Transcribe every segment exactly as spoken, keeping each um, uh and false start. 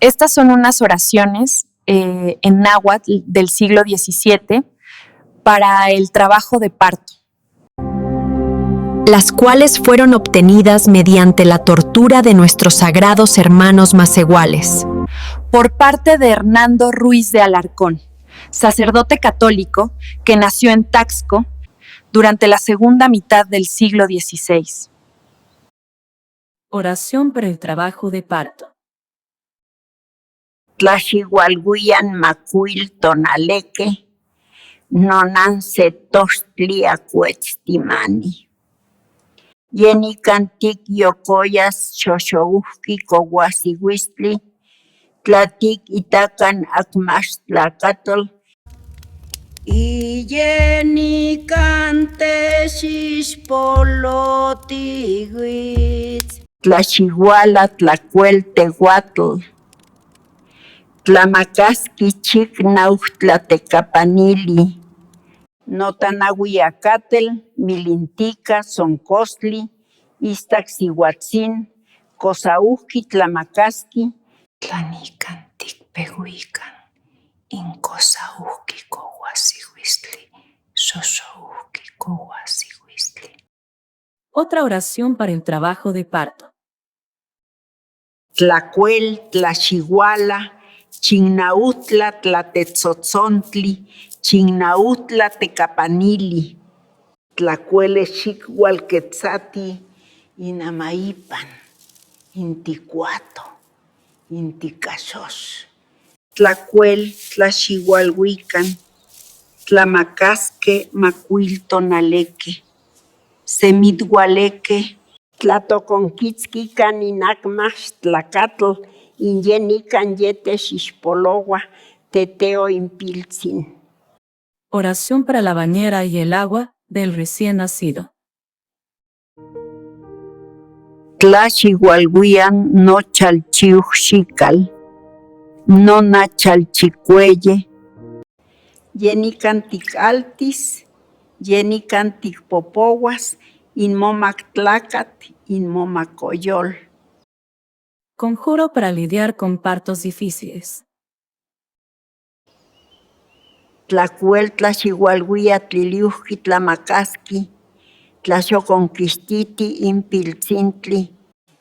Estas son unas oraciones, eh, en náhuatl del siglo diecisiete para el trabajo de parto. Las cuales fueron obtenidas mediante la tortura de nuestros sagrados hermanos masehuales. Por parte de Hernando Ruiz de Alarcón, sacerdote católico que nació en Taxco durante la segunda mitad del siglo dieciséis. Oración para el trabajo de parto. Tlaxiualuian Macuil Tonaleque, nonan se toxtli acuetztimani. Yenikan tic yocoyas xoxouhqui coguasiuistli, tla tic itacan acmaxtlacatl, y yenican texixpolotiuits. Tlaxiuala tlacuel tehuatl, tlamacasqui chicnauhtla tecapanili. Notanauiacatel, milintica, soncostli, istac siuatzin, cosauhqui tlamacasqui. Tlanican tic pehuican, in cosauhqui coguasiuistli, xoxouhqui coguasiuistli. Otra oración para el trabajo de parto. Tlacuel tlaxiuala, chinnauhtla tlatetzotzontli, chinnauhtla tecapanili. Tlacuel e xic ualquetzati in amaipan, in ticuato, in ticaxox. Tlacuel tlaxiualuican, tlamacasque Macuil Tonaleque, semitualeque. Tlatoconquitzquican in acmaxtlacatl, in yenican yetexixpoloua teteo in piltzin. Oración para la bañera y el agua del recién nacido. Tlaxiualuian nochalchiuxical, nonachalchicueye. Yenican tic altis, yenican tic popouas, in momac tlacat, in momac coyol. Conjuro para lidiar con partos difíciles. Tlacuel tlaxiualuia tliliuhqui tlamacasqui, tlaxoconquixtiti in piltzintli.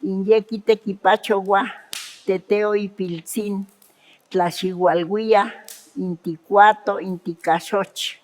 In yequi tequipachoua teteo in piltzin, tlaxiualuia in ticuato, in ticaxoch.